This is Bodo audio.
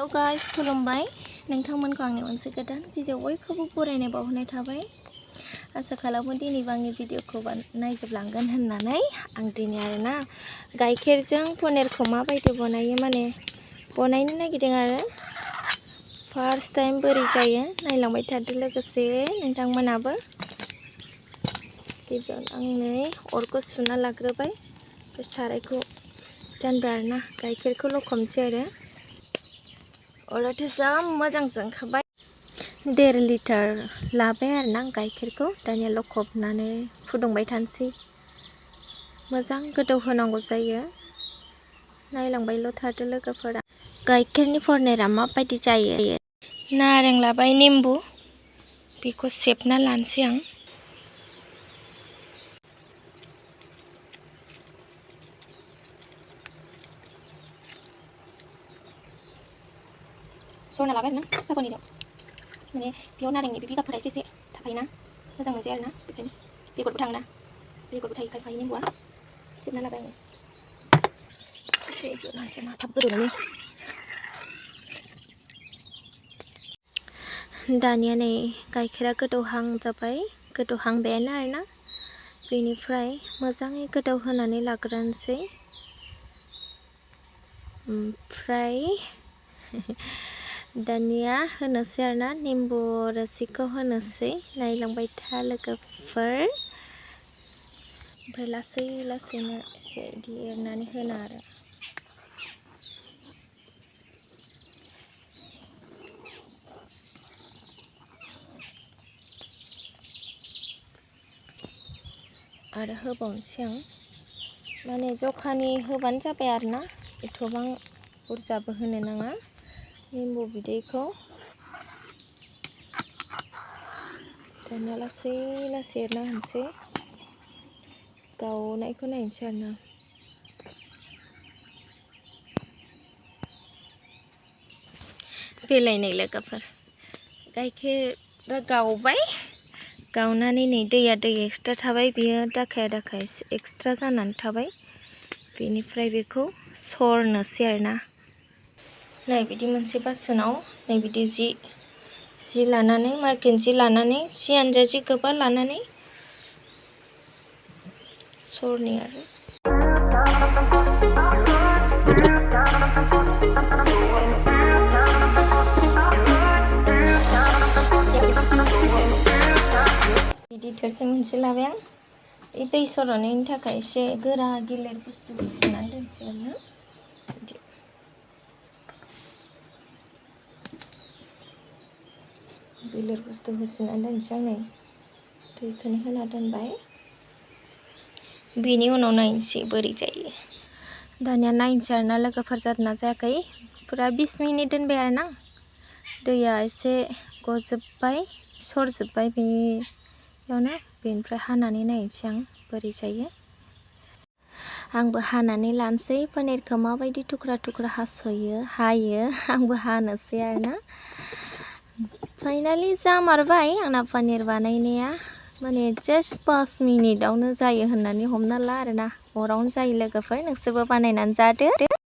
हेल' गाइस, खुलुमबाय नोंथांमोनखौ आंनि मोनसे गोदान भिडिअ बयखौबो बरायनाय बावहरनाय थाबाय। आसा खालामो दिनैबो आंनि भिडिअखौ नायजोबलांगोन होननानै आं दिनै आरोना गाइखेरजों पनिरखौ माबायदि बनायो बनायनो नागिरदों आरो फार्स्ट टाइम बोरै जायो नायलांबाय थादो लोगोसे नोंथांमोनाबो। गिबियावनो आं अरखौ सुना लाग्रोबाय, सारायखौ जानबाय आरोना गाइखेरखौ लखबनोसै आरो अराथ' जा मोजां जोंखाबाय। 1.5 लिटार लाबाय आरोना गाइखेरखौ दानिया लखबनानै फुदुंबाय थानोसै। मोजां गोदौ होनांगौ जायो, नायलांबायल' थादो लोगोफोरा। गाइखेरनि पनिरा माबायदि जायो। नारें लाबाय, निम्बु, बेखौ सेबना लानोसै आं। सरना लाबाय आरोना साखनिजों, माने बेयाव नारेंनि बे बिगाबफोरा एसे थाखायोना, मोजां मोनजाया आरोना, बेखायनो बेगरबो थाङोना, बेगरबो थायो खायफायै निम्बुआ। सेबना लाबाय आङो एसे नांसै थाब गोदौनायनि। दानिया नै गाइखेरा गोदौहां जाबाय, गोदौहांबायानो आरोना। बेनिफ्राय मोजाङै गोदौ होनानै लाग्रोनोसै। ओमफ्राय दानिया होनोसै आरोना निम्बु रोसिखौ होनोसै, नायलांबाय था लोगोफोर। ओमफ्राय लासै लासैनो एसे इदि एरनानै होना आरो होबावनोसै आं, माने जखानि होबानो जाबाय आरोना, एथ'बां बुरजाबो होनो नाङा। निम्बु बिदैखौ दानिया लासै लासै एरना होनोसै, गावनायखौ नायनोसै आरोना। बेलायनाय लोगोफोर, गाइखेरा गावबाय, गावनानै नै दैया दै एक्सट्रा थाबाय, बेयो दाखाया एक्सट्रा जानानै थाबाय। बेनिफ्राय बेखौ सरनोसै आरोना। नै बिदि मोनसे बासोनाव नै बिदि जि लानानै, मार्किन जि लानानै, जियानो जा जि गोबा लानानै सरनि आरो बिदि थोरसि मोनसे लाबाय आं, बे दै सरनायनि थाखाय एसे गोरा गिलिर बुस्थु सुनानै दोनसै आरोना। बिदि गिलिर बुस्थु होसिननानै दोनसै आं, नै दैखौनो होना दोनबाय। बेनि उनाव नायनोसै बोरै जायो। दानिया नायनोसै आरोना लोगोफोर जादोंना जायाखै। पुरा 20 मिनिट दोनबाय आरोना, दैया एसे गजोब्बाय, सरजोब्बाय बेयावनो। बेनिफ्राय हानानै नायनोसै आं बोरै जायो। आंबो हानानै लानोसै, पनिरखौ माबायदि थुख्रा थुख्रा हायो आंबो हानोसै आरोना। फाइनालि जामारबाय आंना पनिर बानायनाया, माने जास्ट 5 मिनिटावनो जायो होननानै हमना ला आरोना। अरावनो जायो लोगोफोर, नोंसोरबो बानायनानै जादो।